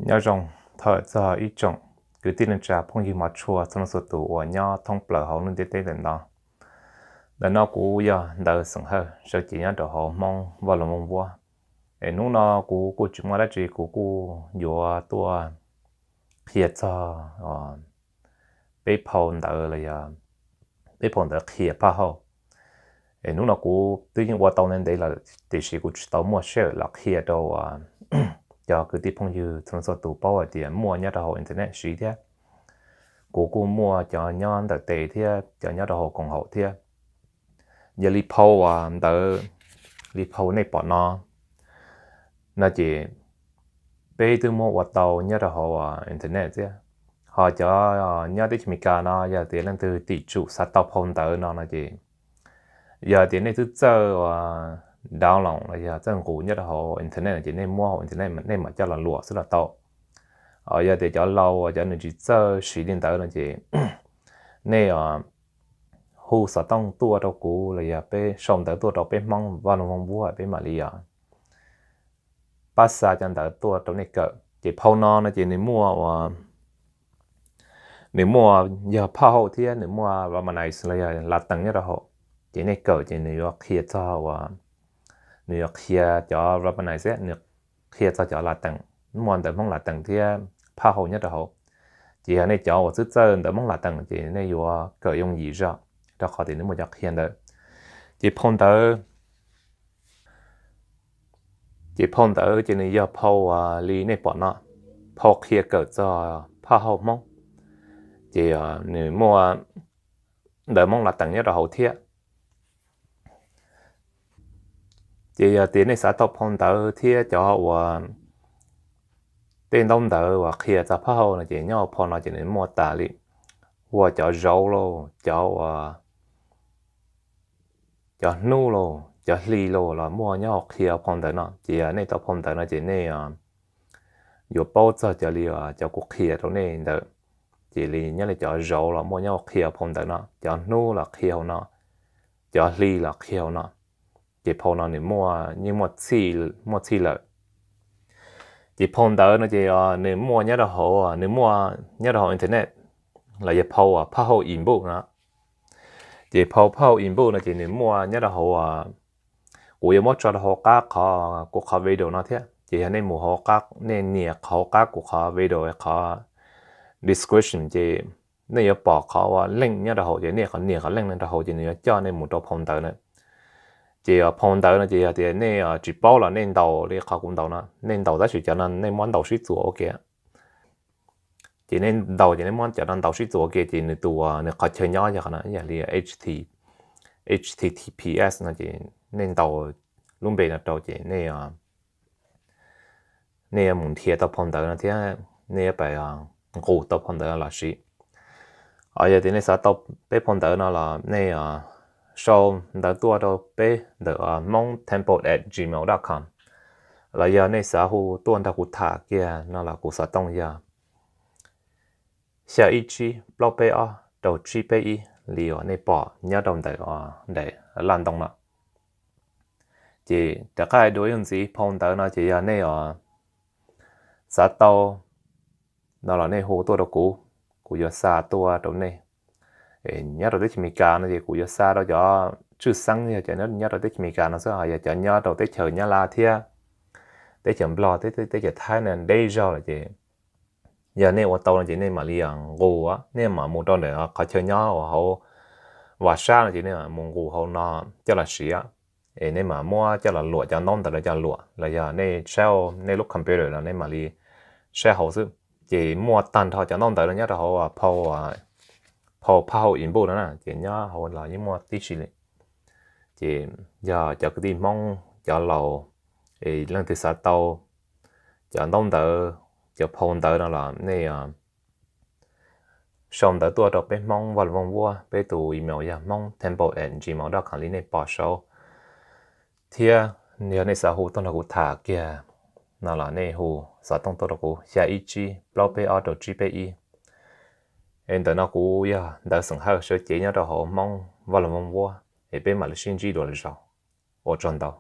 Nyob zoo thov txog ib tsoom kwv tij neej tsa phooj ywg hmov tshua txhua leej txhua tus uas nyob thoob plaws hauv lub ntiaj teb ntawm no. Ntawm no kuv yog Ntawv Xeem Hawj, sawv cev nyob rau hauv Hmoob Vaj Loog Vooj Vuab. Es hnub no kuv kuj tsis muaj dab tsi, kuv kuj yuav tuaj qhia txog peb phau ntawv los yog peb phau ntawv qhia phaj hauj. Es hnub no kuv twb yeej ua tau ntev ntev lawm tiam sis kuv tsis tau muaj sij hawm los qhia rau cov kwv tij phooj ywg txhua leej txhua tus paub hais tias muaj nyob rau hauv internet siv thiab. Kuv kuj muaj cov nyob ntawm tes thiab cov nyob rau hauv koom haum thiab. Yog li phau uas ntawv, li phau nej pom no, no ces peb twb muab ua tau nyob rau hauv internet thiab. Ho cov nyob teb chaws Amelikas no yog tias leej twg tim tsum xav tau phau ntawv no no ces, yog tias nej twb txawj download los yog txawj nqus nyob rau hauv internet no ces nej muab hauv internet nej mam coj los luam xwb los tau. Yog tias cov laus uas cov nws tsis txawj siv li ntawd no ces nej hu xov tooj tuaj rau kuv los yog peb sau ntawv tuaj rau peb Hmoob Vaj Loog Vooj Vuab peb mam li pab xa cov ntawv tuaj rau nej kawm. Ces phau no no ces nws muaj ua, nws muaj yog phaj hauj thiab nws muaj Romanized los yog Latees nyob rau hauv. Ces nej kawm ces nws yuav qhia txog ua, nws yuav qhia cov Romanized, nws qhia txog cov Latees, muaj ntawv Hmoob Latees thiab phaj hauj nyob rau hauv. Ces yog nej cov uas twb txawj ntawv Hmoob Latees ces nej yuav kawm yooj yim zog rau qhov tias nws muaj cov qhia ntawd. Ces phau ntawv, ces phau ntawv ces nws yog phau li nej pom no, phau qhia kawm txog phaj hauj Hmoob. Ces nws muaj ntawv Hmoob Latees nyob rau hauv thiab. Ces yog tias nej xav tau phau ntawv thiab cov uas tej ntaub ntawv uas qhia txog phaj hauj no ces nyob hauv phau no ces nws muaj tas li, ua cov zauv lauj, cov uas, cov hnub lauj, cov hli lauj los muaj nyob hauv qhia phau ntawv no. Ces yog nej tau phau ntawv no ces nej yuav paub txog cov li cov kuv qhia rau nej ntawd. Ces li nyob li cov zauv los muaj nyob hauv qhia phau ntawv no, cov hnub los qhia hauv no, cov hli los qhia hauv no. Ces phau no nws muaj, yeej muaj txhij lawm. Ces phau ntawv no ces nws muaj nyob rau hauv, nws muaj nyob rau hauv internet los yog phau phaj hauj ebook no. Ces phau phaj hauj ebook no ces nws muaj nyob rau hauv, kuv yuav muab tso rau hauv qab qhov kuv qhov video no thiab. Ces yog nej mus hauv qab, nej nias qhov hauv qab kuv qhov video qhov description ces nej yuav pom qhov ua link nyob rau hauv, ces nej qhov nias qhov link no rau hauv ces nws yuav coj nej mus rau phau ntawv na. Ces phau ntawv no ces yog tias nej tsis paub los nej ntaus li qhov kuv ntaus no, nej ntaus tab sis cov no nej muab ntaus sib txuas ua ke. Ces nej ntaus ces nej muab cov no ntaus sib txuas ua ke ces nws tus, nws qhov chaw nyob yog qhov no, yog li H T T P S no ces nej ntaus lub npe no rau ces nej, nej yuav mus nrhiav tau phau ntawv no thiab nej yuav pab nqus tau phau ntawv los siv. Yog tias nej xav tau peb phau ntawv no los nej sau ntawv tuaj rau peb ntawm hmongtemple at gmail dot com, los yog nej xav hu tuaj nrog kuv tham kiag no los kuv xov tooj yog xya ib tsib plaub peb ob rau tsib peb ib li uas nej pom nyob rau ntawm daim laj ntoo no. Ces rov qab hais dua ib zaug ntxiv, phau ntawv no ces yog nej xav tau no los nej hu tuaj rau kuv, kuv yuav xa tuaj rau nej. Nyob rau teb chaws Amelikas no ces kuv yuav xa rau cov tshwj xeeb yog cov nyob rau teb chaws Amelikas no xwb, ho yog cov nyob rau teb chaws Nyab Laj thiab teb chaws Nplog thiab teb chaws Thaib no deb zog lawm ces yog nej ua tau no ces nej mam li nqus, nej mam mus rau ntawm qhov chaw nyob uas hauv vaj sab no ces nej mus nqus hauv no coj los siv. Es nej mam muab coj los luam, cov ntaub ntawv los coj luam los yog nej saib nej lub computer no nej mam li saib hauv xwb. Ces muaj tag nrho cov ntaub ntawv no nyob rau hauv phau, phau phaj hauj ebook no na, ces nyob hauv los yeej muaj tib si li. Ces yog cov kwv tij Hmoob cov laus es leej twg xav tau cov ntaub ntawv, cov phau ntawv no los nej sau ntawv tuaj rau peb Hmoob Vaj Loog Vooj Vuab, peb tus email yog hmongtemple at gmail dot com li nej pom saud, thiab yog nej xav hu tuaj nrog kuv tham kiag no los nej hu xov tooj tuaj rau kuv xya ib tsib plaub peb ob rau tsib peb ib. Es ntawm no kuv yog Ntawv Xeem Hawj sawv cev nyob rau hauv hmoob Vaj Loog Vooj Vuab, es peb mam li sib ntsib dua lwm zaus. Ua tsaug ntau.